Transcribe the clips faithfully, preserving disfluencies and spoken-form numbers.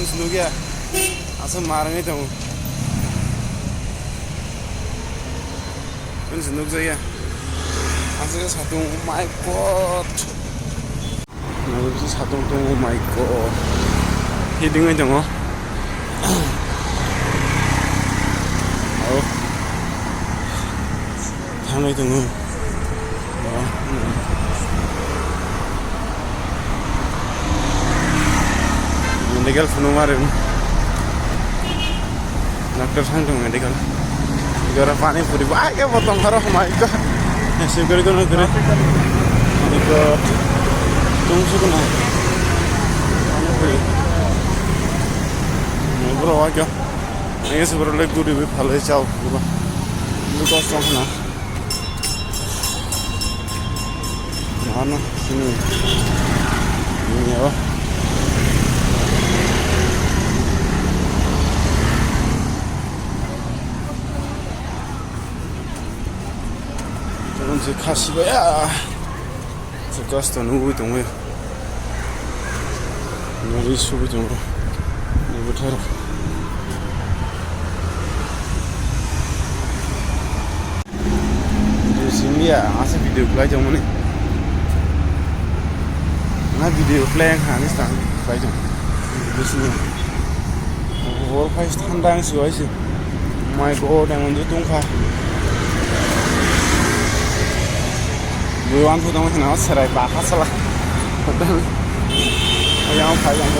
Nukya, asa marangwi tongo. Ani se nukjakya. Asa khe satung, oh my God. Nukjakya satung tongo, oh my God. Hidingwi tongo. Oh. Thangwi tongo. Medical phunukma ring. Doctor thang tong medical. Jora pani puri bai ke botong kharo mai ka. Sikori kono kore. Medical. Tung su kono. Pani puri. Bro wa kya? Nangis bro le guri bi phalai chao. Buka song na. Ano sini. Ini ya. Turun si khasi ba ya. Joto nugwi tongo. Nugwi sugwi tongo. Ni bwtharo. Video simi ya, asa video khlai tongmani. Na video khlai ang hani sang khlai tong. Video simi. Hor phai thanda ang siwai se. My God, ang undi tongkha. Bui wan phu tongma kheno serai ba ha sala. Yang phai yang.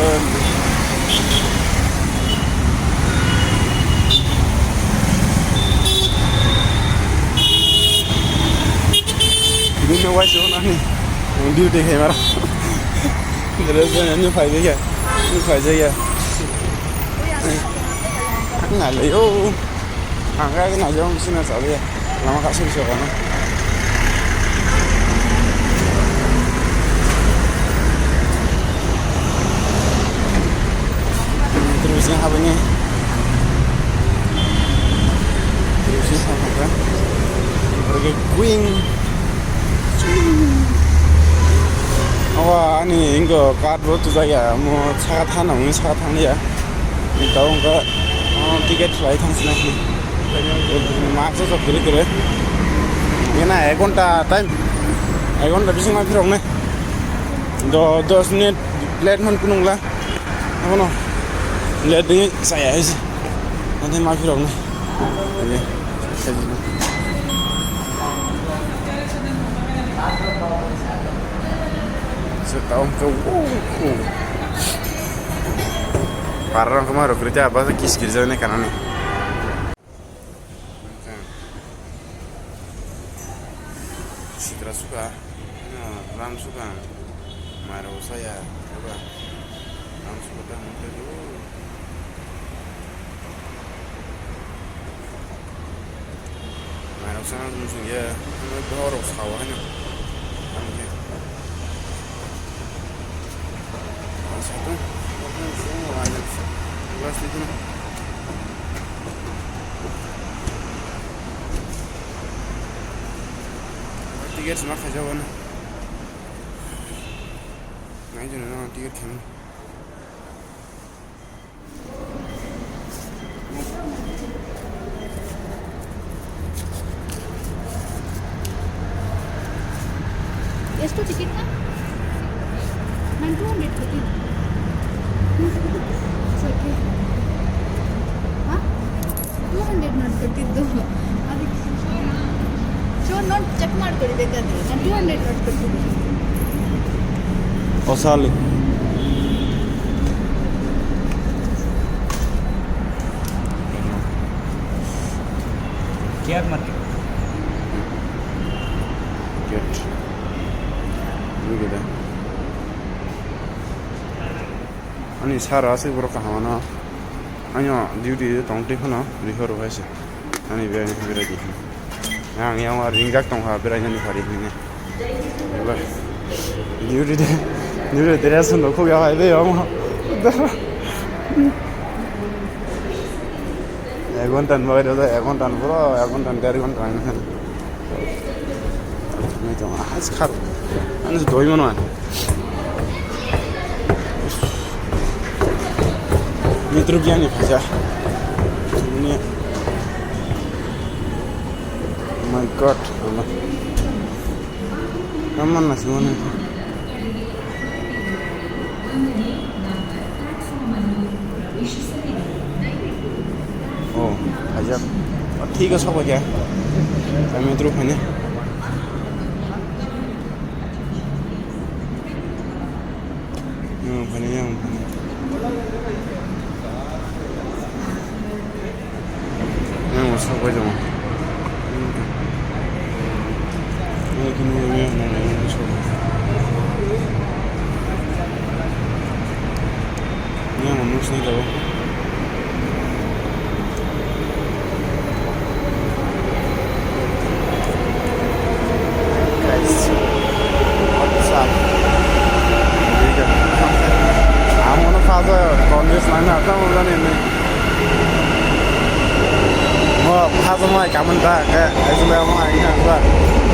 Bini wai so nani. Duty khai mara. Dress ni phai jaya. Ni phai jaya. Ngalai o. Ang ka na jong sina sabi ya. Lama ka suri soka na. Terus yang apa ni? Terus yang apa kan? Pergi kuing. Awa ani ingo card bo tu jaya mo saka thana mo saka thang ya. Tao wngkha, oh, ticket khlai thang sina khe. Mak jajak kwrwi kwrwi. Ena ek ghonta time. Ek ghonta bising ma phiroknai. Do dos minute late man kunungla. Abono late ni saya hai se. Nanti ma phiroknai. Ini. Setahun ke, wow, wow. Pararang kama rok rita apa kis kis jane kanani. Sitra suka, ram suka, maro saya, apa, ram suka dah mungkin. Mairok sana muchung ya, ano borok sawa hano. Ano ke. Ang satung, satung sumo wanya. Glass itu na. Tiket sama khaja wana. Nai jana na tiket khamu. ಎಷ್ಟು ಟಿಕೆಟ್? ನಾನು two hundred ಕೊಟ್ಟಿದ್ದೆ. ಓಕೆ. ಹಾಂ, two hundred note ಕೊಟ್ಟಿದ್ದು. ಅದಕ್ಕೆ show note check ಮಾಡ್ಕೊಳ್ಳಿ ಬೇಕಾದ್ರೆ. ನಾನು two hundred note ಕೊಟ್ಟಿದ್ದೆ. Osali. Care market. Gate. Ini kita. Ani sara asik borok kaham no. Ano duty tong twi phano rihor hai se. Ani bera ni bera di. Ang yang ringjak tong ha bera ni phari hine. Eba, yuri de, yuri de dress no khuk ya bai be omo. Ek ghonta ni bagwi rwjak, ek ghonta ni bwrwi, ek ghonta ni der ghonta ni. Ani to, ah, khar. Ani doi mano. Metro biyani phaisa. Ini. Oh my God, Allah. Kaman nasi mana? Oh, phaisa. Oh, thik ase, sokbai kha. Kami metro phainai. Yang phainai, yang phainai. Yang sokbai tongo. Yang khe nukjaknai, yang sokbai. Yang nukjaknai tabuk. Guys, what's up? Amo no phaja convince nang na tamo jani ni. Mo phaja mo ai kaman ta ke ai jule mo ai nang ta.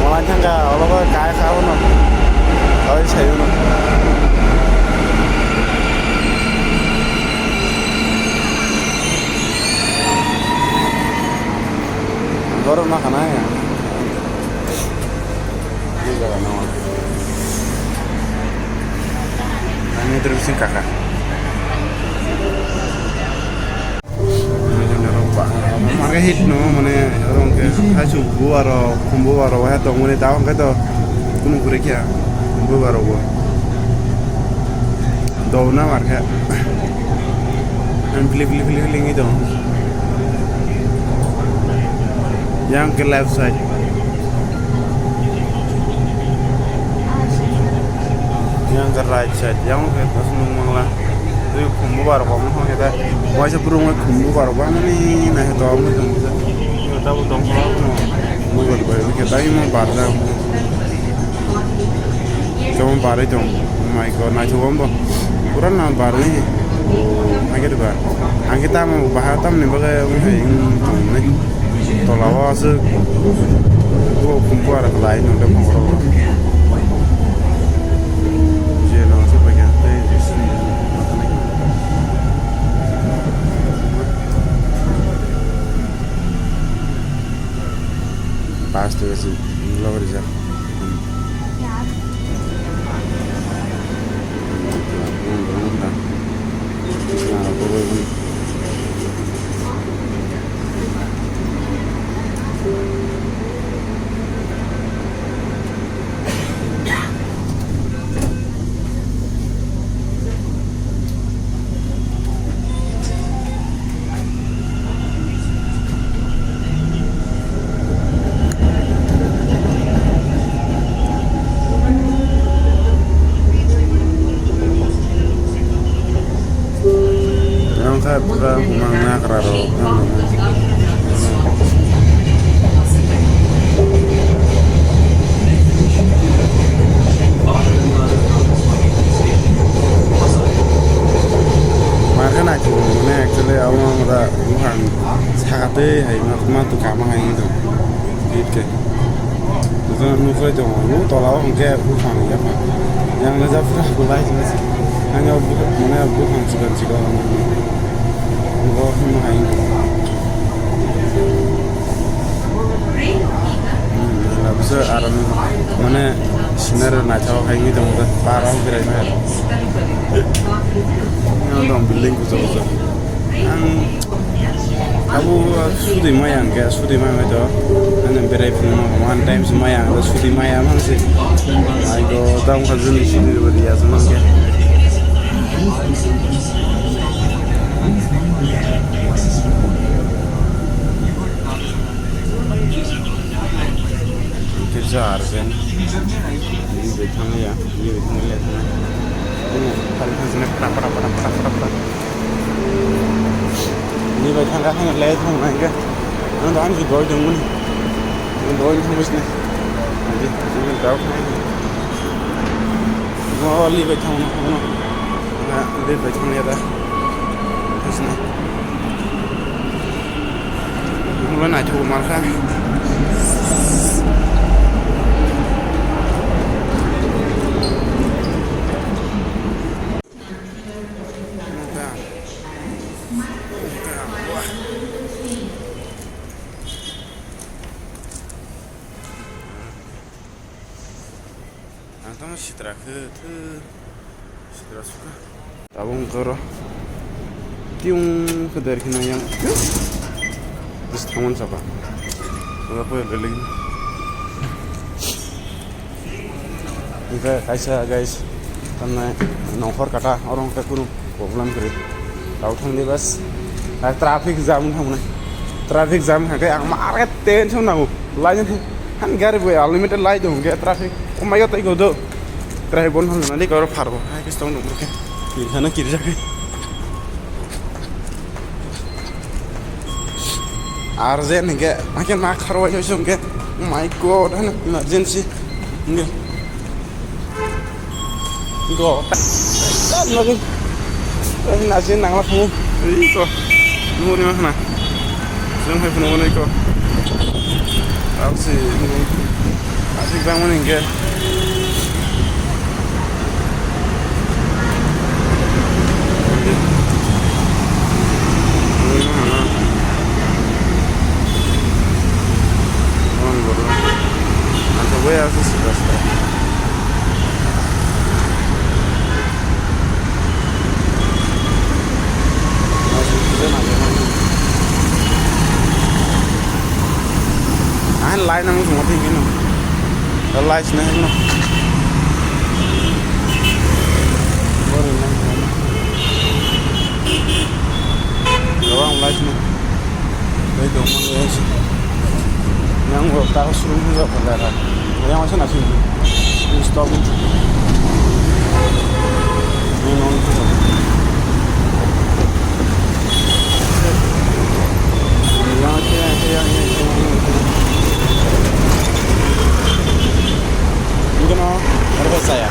Mo ai thang ka olo ko kai kha no. Oi sai no. Borok no khana ya. Ini jaga no. Ani terus sing kakak. Mane hit no, mane oro hwnkhe haisu bu aro khumbu aro wahai tongmani, ta hwnkhe to kunu kwrwi khe bu aro bo dona mar khe. Ang philip philip philip philip wngwi tongo. Yang ke left side. Yang ke right side. Yang ke nung mangla. Twi khumbu bar kok wngkha khe ta. Waisa bwrwngwi khumbu bar kok mani nai to mui tong kisa. Tabo tong kha no. Mui bar bai khe ta imo bar da. Tamo barwi tong. Oh my God, naithok bo. Pura na barwi. Hage ba. Ang khe tamo baha tamni bagwi wngkha wng tong nai. Tola o aswk bo khumbu aro kwlai nw le phang rok. Je no aswk bai khe tei pass to esi logo rijak. Yang kha pura humang nakra rok. Mar khe naithok mane actually abo ang da buphang saka twi hai ma, ma tu kama hai wng tong. Hit khe. Buphang nukhai tongo. Bo tola o hwnkhe buphang ya ma. Yang le ja pura kulai khe se. Ang ya bu-, mane buphang chikon chikon. Bo hwnma hai wng tong. Hmm, labisa aram mane scenery naithok hai wngwi tongo, para berai nai. Yang dong building kuchuk kuchuk. Ang abo sudi maya hwnkhe, sudi maya to. Ani berai phunukma one time se maya, ang sudi maya manse. Ai go dam khajuni sudi bari ya se manke. Kisa arsen. Ini bai thangya, ini bai thangya. Ini hari kan sini prak prak prak prak prak prak. Ini bai thangya kan le thong nai ke. Nang dan si doi dong mun. Doi thong bus ne. Jadi ini dau. Mo li bai thong no. Na li bai thangya da. Bus ne. Ulo naithok mankha. Ang tamo sitra khe thw, sitra sukha. Tabuk wngkha oro. Tiyung khe der kheno yang. Bis thangon sapa. Oda koi leleng. Hingke kaisa guys, tamnai nongkhor kata, oro hingke kunu problem kwrwi. Tau thangdi bas. Ar traffic jam wngkha mwnai. Traffic jam hingke ang ma are tension nango. Laijani han gari bo unlimited lai do hingke traffic. Oh my God, tai go do. Traffic bon hwnna di koro pharbo. Hai kis tong dong ke. Kirjana kirjak. Urgent hingke, hingke ma kharwai soi hingke, oh my God, hano emergency hingke. Go. Lagi. Lagi nasi nangla kamu. Iko. Nuri mana? Seng hai puno iko. Aksi. Asik bang mana hingke. Ang lai nang sung thik no. Lai sini no. Bori nang. Lo ang lai sini. Lai dong man lai sini. Yang go ta suru ni jok pada ra. Yang masa nasi. Stop. Ni nong. Yang kaya kaya kaya. Ingkeno, erbo saya.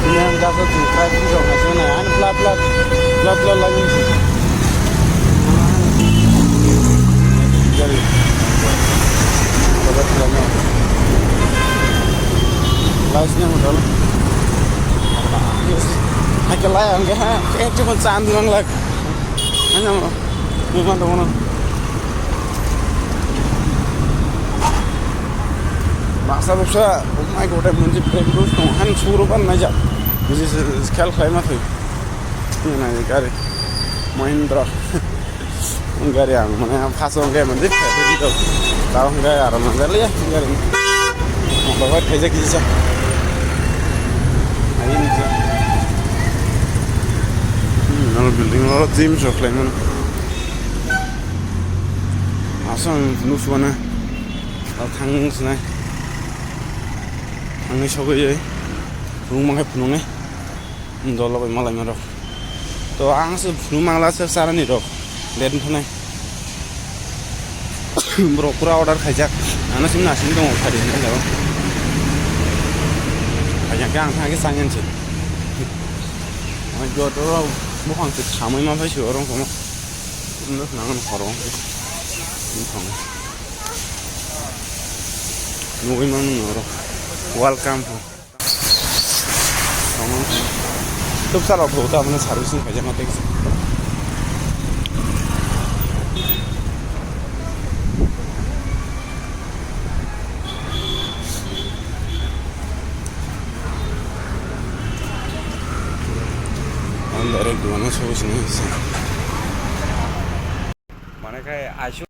Ini yang jasa tu, try tu jok nasi na, anu plat plat, plat plat lagi. Jadi, plat plat na. Last ni modal. Yes. Akalai ang ha, eh, cuma caan lang lag. Ano, memang tu mana? Baksa baksa, oh my God, I'm going to break those. No, han suru ban na ja. This is khel khlai ma thwi. Ni na gari. Mahindra. Gari ang mane ang first ang gari mane. Tao gari aram gari ya gari. Bawa khaijak kisa. Ayo ni sa. Hmm, nang building lo gym sok lai mane. Asang nuswana. Tao thang sinai. Thangni sogwi. Phunung mangai phunungnai. Dolo bai malai marok. To ang se phunung mangla se sarani rok. Den thanai. Borok pura order khaijak. Ano sini nasini dong khari ni dong. Khaijak ang thangke sangen se. Ang joto bukhang se samai ma phai se orang kono. Nang nang horo. Ini thang. Nugui mang noro. Welcome. Tupsa rok bo ta mane servicing khaijak ma tei. Ang direct duana servicing khaijak. Mane khai aisu.